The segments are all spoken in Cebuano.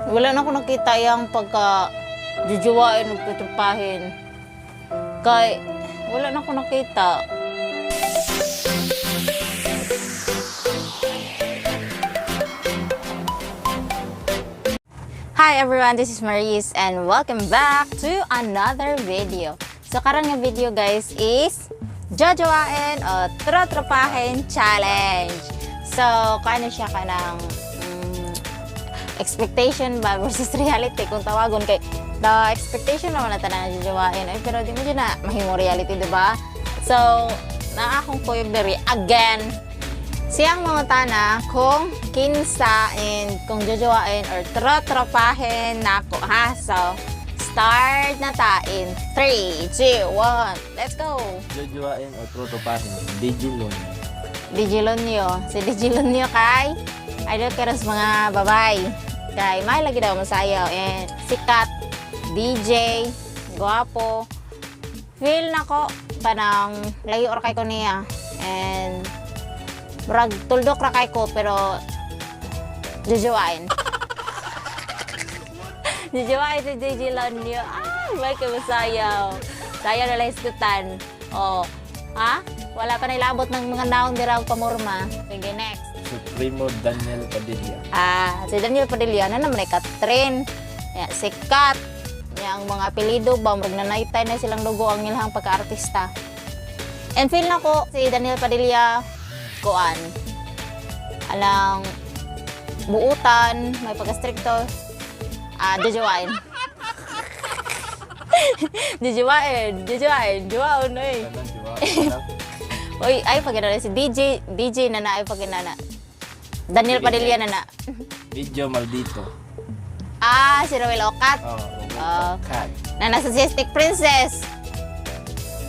Wala na ako nakita yung pagka jujuwain ug tutupahin. Kay wala na ako nakita. Hi everyone, this is Maurice and welcome back to another video. So karon nga video, guys, is jojowain o trotropahin challenge. So kano siya kanang expectation ba versus reality kung tawagon, kay the expectation naman na tanan jojowain ay, pero di mo dyan na mahimo reality, di ba? So naa akong kuyog diri again. Siyang mangutana kung kinsa and kung jojowain or trotropahin nako, ha. So, start na ta in 3, 2, 1. Let's go! Jojowain o trotropahin, Digilon. Digilonyo. Si Digilonyo kay idol karon sa mga babay. Kay may lagi daw masayaw and sikat, DJ, guwapo. Feel nako kanang layo ra kay ko niya. And murag tuldok ra kay ko, pero jojowain. Jojowain si Digilonyo. Ay, may kay masayaw. Sayaw na lang iskutan. Oh, ha? Wala pa nailabot ng mga naong dira og pamurma. Sige, next. Supremo Daniel Padilla. Ah, si Daniel Padilla na naman ay Katrin. Ya, sikat. Ya, ang mga apelido ba, murag nanaytay na silang dugo ang ilang pagka-artista. And feel na ko, si Daniel Padilla, kuan, alang buutan, may pagka-stricto, ah, jojowain. Jojowain, jojowain, jowaon, eh. Tanan, jowain lang. Uy, ay pag si DJ, DJ na na, ay pag na. Daniel Padilla na na. Video Maldito. Ah, si Roel Ocat. Oh, Ah. Cat. Na nasa si Stick Princess.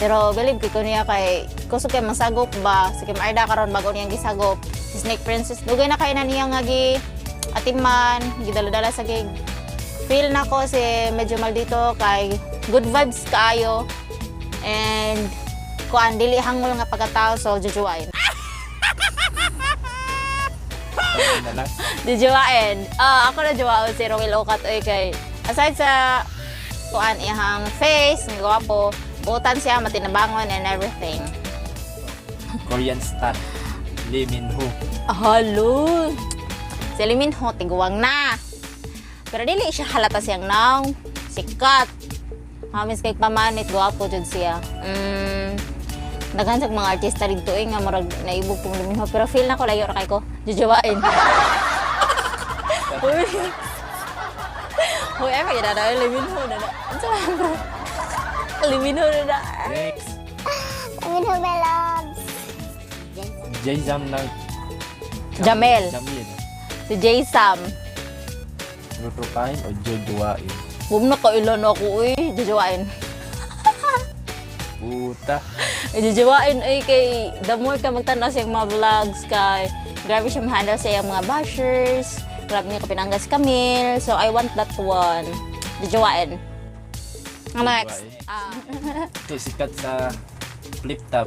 Pero believe ko niya kay kusog kay masagop ba si Kim Arda karon bago niyang gisagop si Snake Princess. Dugay na kay na niya nga gi atiman, gidala-dala sa gig. Feel na ko si medyo maldito kay good vibes kaayo and kuan, dili hangol nga pagkatao, so jujuwain. Tanan na lang. Jujuwain. Ah, ako na juwaon si Roel Ocat oy, kay aside sa kuan, iyang face, nga gwapo, buutan siya, matinabangon and everything. Korean star. Lee Min Ho. Halo. Si Lee Min Ho, tiguang na. Pero dili siya halata siyang naong. Sikat. Hamis kay pamanit, gwapo jud siya. Daghan sa mga artista dito eh, nga murag naibog pong Lee Min Ho. Pero feel na ko layo ra kay ko. Jujuwain. Uy. Uy, ay magina na Lee Min Ho na na. Unsa man, bro? Lee Min Ho na na. Next. Min Ho, my loves. Jayzam ng Jamel. Jamil. Si Jay Sam. Trotropahin o jojowain? Huwag na kailan ako eh. Jujuwain. Puta. Jujuwain ay kay the more ka magtanaw siyang mga vlogs kay grabe siya ma-handle sa iyang mga bashers. Grabe niya kapinanggas Camille. So I want that one. Jujuwain. Next. Jujuwain. Ah. Ito sikat sa flip top.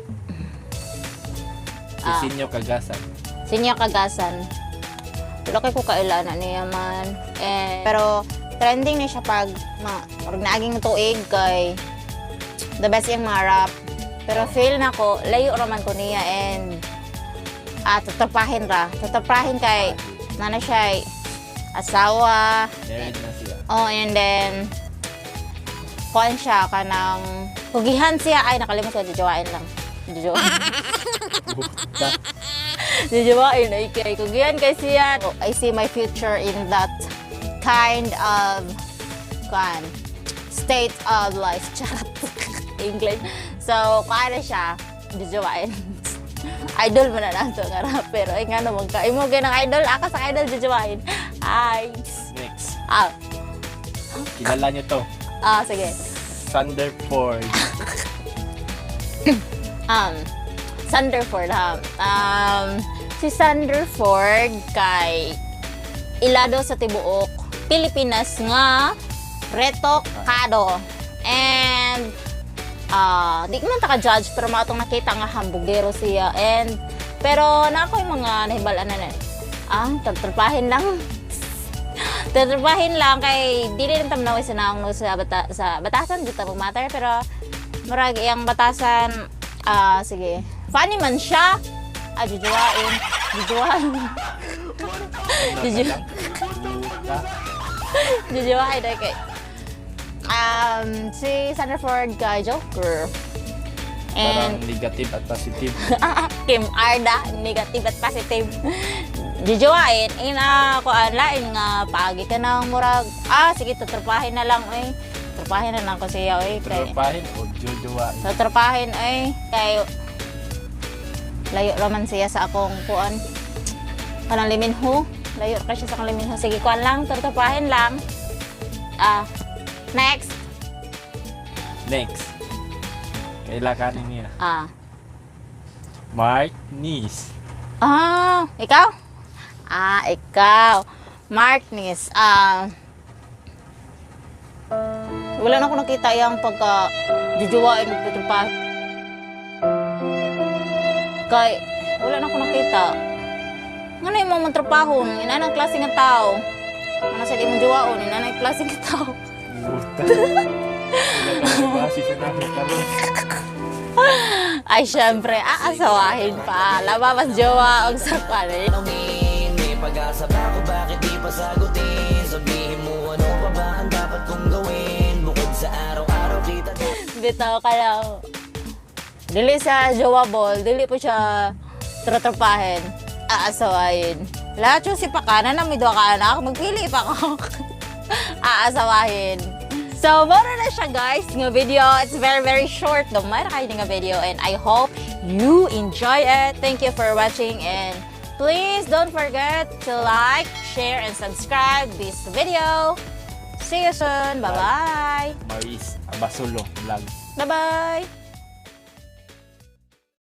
Si Ah. Sinyo Kagasan. Sinyo Kagasan. Wala kay ko kailan na niya man. Eh, pero trending na siya pag mga pag naaging tuig kay the best yung mga rap. Pero feel na ko, layo raman ko niya and ah, tatapahin ra. Tatapahin kay nana siya ay asawa. Married na siya. Oh, and then kuan siya kanang kugihan siya, ay nakalimot ko, jojowain lang. Jojowain. Puta. Jojowain ay kay kugihan kay siya. Oh, I see my future in that kind of kuan state of life. Charot. English. So, kuan na siya, jojowain. Idol mo na lang to nga rapper. Ay nga naman ka. Imo ng idol, ako sa idol jojowain. Ay. Next. Ah, Kilala niyo to. Ah, sige. Thunderford. Sanderford, ha. Si Sanderford kay ilado sa tibuok Pilipinas nga retokado. And ah, di ko man ta ka-judge pero mga atong nakita nga hambugero siya and pero na ako yung mga nahibalan na na. Ah, tatrapahin lang. Tatrapahin lang kay dili lang tamnaw sa naong no sa bata, sa batasan dito mo matter, pero murag iyang batasan, ah, sige, funny man siya. Ah, jujuwain, jujuwain. Puta. Jujuwain, okay. Si Sanderford kay Joker Parang and negative at positive. Kim Arda, negative at positive. Jujuwain, ina kuan lain nga paagi ka ng murag, ah, sige, tutrapahin na lang oy. Trapahin na lang ko siya oy kay Tropahin o jojowain. Tutrapahin oy kay layo raman siya sa akong kuan. Kanang liminho, layo ka siya sa akong liminho. Sige, kuan lang, tutrapahin lang. Ah, next. Next. Kailangan niya. Ah. Mark Nis. Ah, ikaw? Ah, ikaw. Mark Nis. Ah, wala na ako nakita yung pagka jujuwain mo pa. Kay, wala na ako nakita. Nga na yung mga mantrapahon, ina ng klase nga tao. Ano sa di mong juwaon, ina ng klase nga tao. Puta. Wala ka base sa namin karon. Ay, syempre, aasawahin pa. Laba mas jowa og sa panin. Tanungin, may pag-asa ba ako, bakit di pa sagutin? Sabihin mo, ano pa ba ang dapat kong gawin? Bukod sa araw-araw kita Bitaw ka lang. Dili sa jowable, dili po siya tratrapahin, aasawahin. Lahat yung sipakanan na may duha ka anak, magpili pa ako. Aasawahin. So, mora na siya, guys, nga video. It's very, very short. Gamay ra kayo nga video and I hope you enjoy it. Thank you for watching and please don't forget to like, share, and subscribe this video. See you soon. Bye-bye. Maris Abasulo Vlog. Bye-bye.